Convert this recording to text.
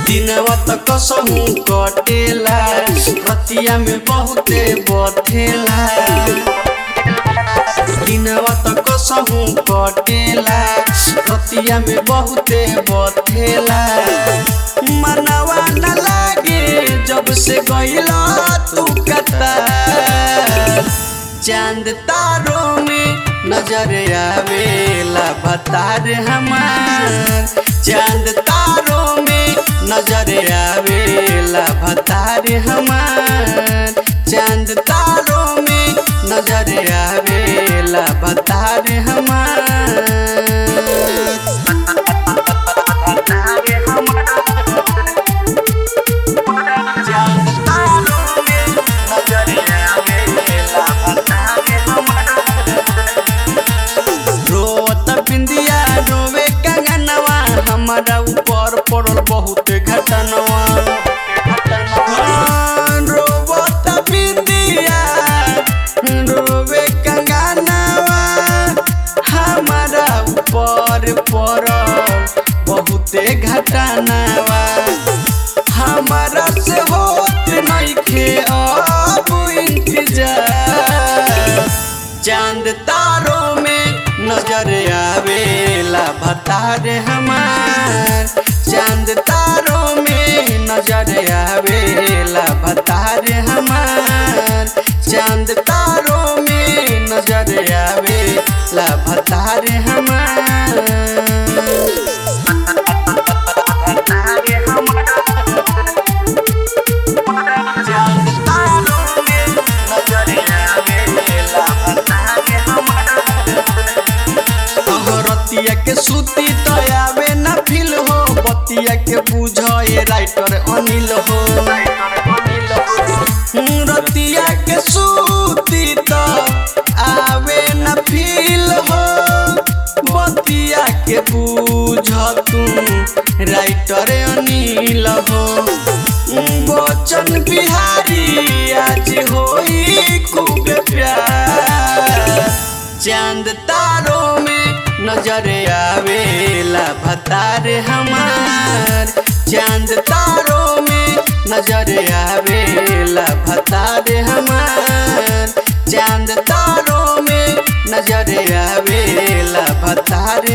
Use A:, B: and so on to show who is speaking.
A: दिनवा त कसहु कटेला, रतिया में बहुते बथेला। दिनवा त कसहु कटेला, रतिया में बहुते बथेला। मनवा न लागे जब से गइला तू कतार। चांद तारों में नजर आवेला भतार हमार। चांद तारों में नजर आवेला भतार हमार। चांद तारों में नजर आवेला भतार हमार। चांद तारों में नजर आवेला भतार हमार। रोत बिंदिया रोवे कंगनवा, हमारा ऊपर पड़ल बहुत घटनवा। रोवत बिंदिया रोवे कंगनवा, हमारा ऊपर पड़ल बहुते घटनवा। हमारा से होत नइखे अब इंतजार। चांद तारों में नजर आवेला भतार हमार। चांद तारों में नजर आवेला भतार हमार। चांद तारों में नजर आवेला भतार हमार। चांद तारों में नजर आवेला भतार हमार। रतिया के सूती त आवे ना फील हो, बतिया के बुझे राइटर अनिल हो। रतिया के सूती त आवे ना फील हो, बतिया के बुझ तू राइटर अनिल हो। बचन बिहारी आज होई खूब प्यार। चांद तारों में नजर आवेला भतार हमार। चांद तारों में नजर आवेला भतार हमार। चांद तारों में नजर आवेला भतार